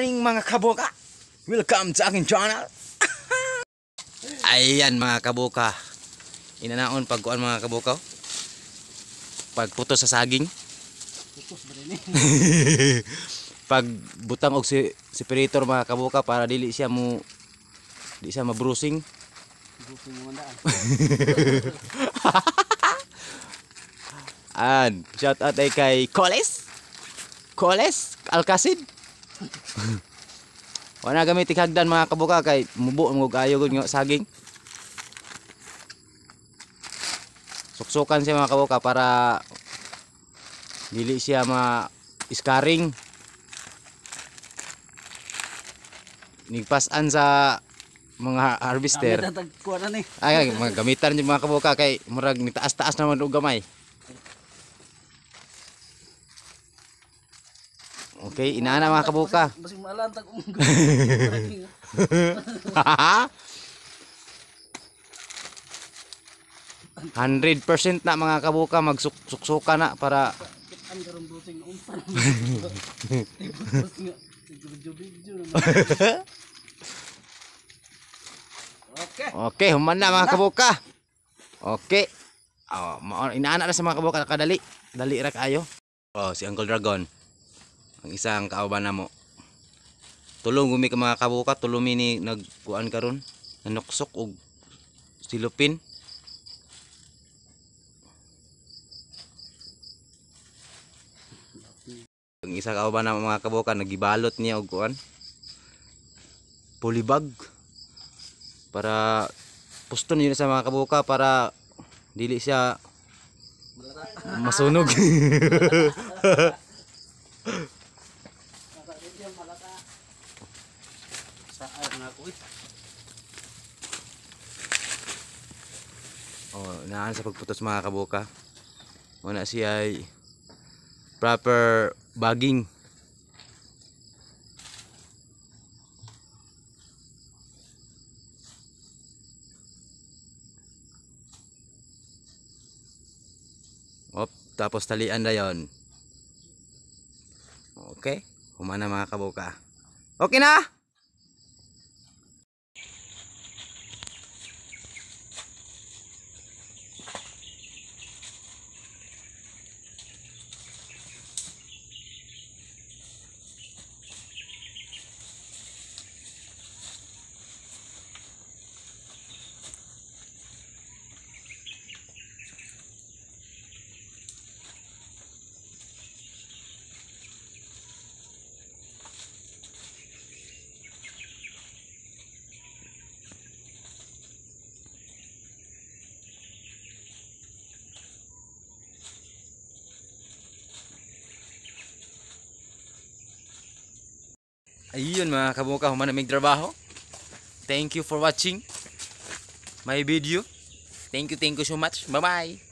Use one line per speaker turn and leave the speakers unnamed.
Morning, mga kaboka. Welcome sa aking channel. Ayan, mga kaboka. Inanaon pagkuan, mga kaboka. Pagputos sa saging.
Putos ba rin eh?
Pag butang og si separator, mga kaboka, para dili siya mo di siya mabrusing.
Gusto mo mandaan.
And shout out ay kay Coles. Coles Alcacid. Wala gamit hagdan, mga kaboka, kay mubo mo ayo gud nga saging. Suksukan siya, mga kaboka, para dili siya ma scarring. Nigpasan sa mga harvester.
Gamit ang tagkuha na ni.
Ay, mga gamitan yung mga kaboka kay murag nitaas-taas naman og gamay. Okay, inaana, mga kaboka.
Basig maalantag unggo.
100% na, mga kaboka, magsuksuka na para
Ang karong brusing unsa. Nga. Video-video naman. Okay.
Okay, human na, mga kaboka. Okay. Oh, inaana na sa mga kaboka kadali. Dali ra kaayo. Oh, si Uncle Dragon. Ang isang kauban na mo. Tulong gumi ka, mga kaboka, tulumi ni nagkuan karon. Nanuksok og silupin. Ang isa kauban na mga kaboka, nagibalot niya og kuan. Polybag para puston yun sa mga kaboka para dili siya masunog.
Saan nga ako eh.
Oh, naan sa pagputos, mga kaboka. Wala siya ay proper bagging. Op, tapos talian na yon. Okay, humana, mga kaboka. Okay na? Ayun, mga kaboka, human na trabaho. Thank you for watching my video. Thank you so much. Bye-bye.